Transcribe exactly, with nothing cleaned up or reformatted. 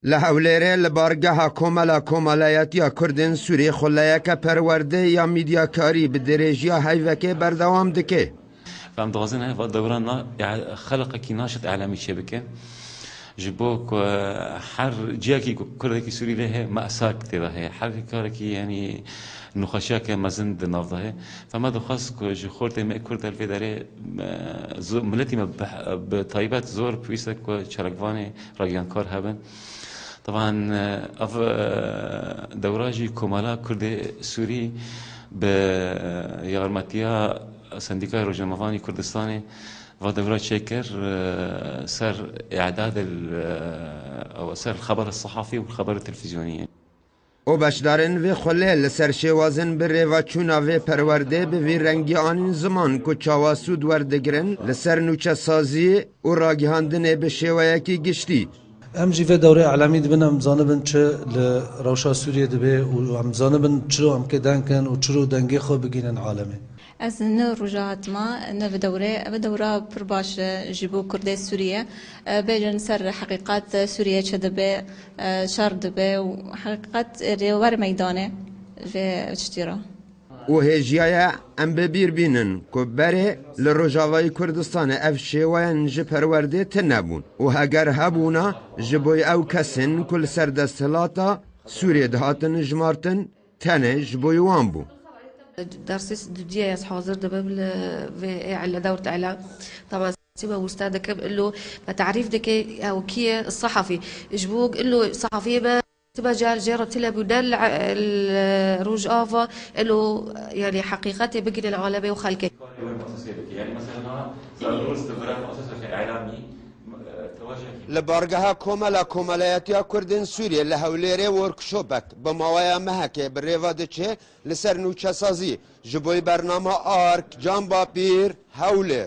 Li Hewlêrê li bargeha Komela Komeleyetiya Kurdên Sûrî xuleyeke perwerdê ya mîdyakarî bi dirêjiya heyvekê berdewam dike. Em dixwazin ev dewran na, ya, xeleqekî naşit elamî çêbike. Ji bo ku her ciyekî ku Kurdekî Sûrî lê heye, me'sak tê de heye. Her karekî, yanî, nûxweşiyeke mezin di nav de heye. Fe me dixwest ku ji xortê me Kurd el vê derê, e, zo-, miletî me bi, bi taybet zor pêwîst e ku çalakvanê ragihankar hebin. Teban, e, ev, e, dewra jî Komela Kurdê Sûrî bi, e, yarmetiya Sendîkaya Rojnamevanî Kurdistanê va dewra çêkir, e, ser îdad el, e, ew ser xeber sehafî û xeber televîzyonî. Û beşdarên vê xulê li ser şêwazin bi rêvaçûna vê perwerdê bi vî rengî anîn ziman ku çawa sûd werdigirin li ser nûçesazî û ragihandinê bi şêweyekî giştî. Em jî vê dewrê elamî dibin, em zanibin çi li rewşa Sûriyê dibe û em zanibin çiro em kê deng kin û çiro dengê xwe bigînin alemê. Ez ne roja hatime, ne bi dewrê. Ev dewra pir baş e ji bo Kurdê Sûriye. E, bêjin ser heqîqet Sûriye çi dibe, e, şer dibe û heqîqet rê wer meydanê vê tiştî re. Û hêjiya ye em bi bîr bînin ku berê li Rojavayê Kurdistanê ev şêweyan ji perwerdê tune bûn û heger hebûna, ji bo ew kesên ku li ser desthilata Sûriyê dihatin hijmartin, tenê ji bo wan bû. Dersê s-, dudiye ez hazir dibim li vê ê-, li dewr îlam. Teban sî me wiste dikim, ilo me tarîf dike ew kî ye sehafî. Ji bo ilo sehafiyê me sî me car jê re tile bû ne li, li Rojava, ilo, yanî, heqîqetê bigihînin alemê û xelkê. Li bargeha Komela Komeleyetiya Kurdên Sûriyê li Hewlêrê workshopek bi maweya mehekê bi rê ve diçe li ser nûçesazî. Ji bo bernama Ark, Can Bapîr, Hewlêr.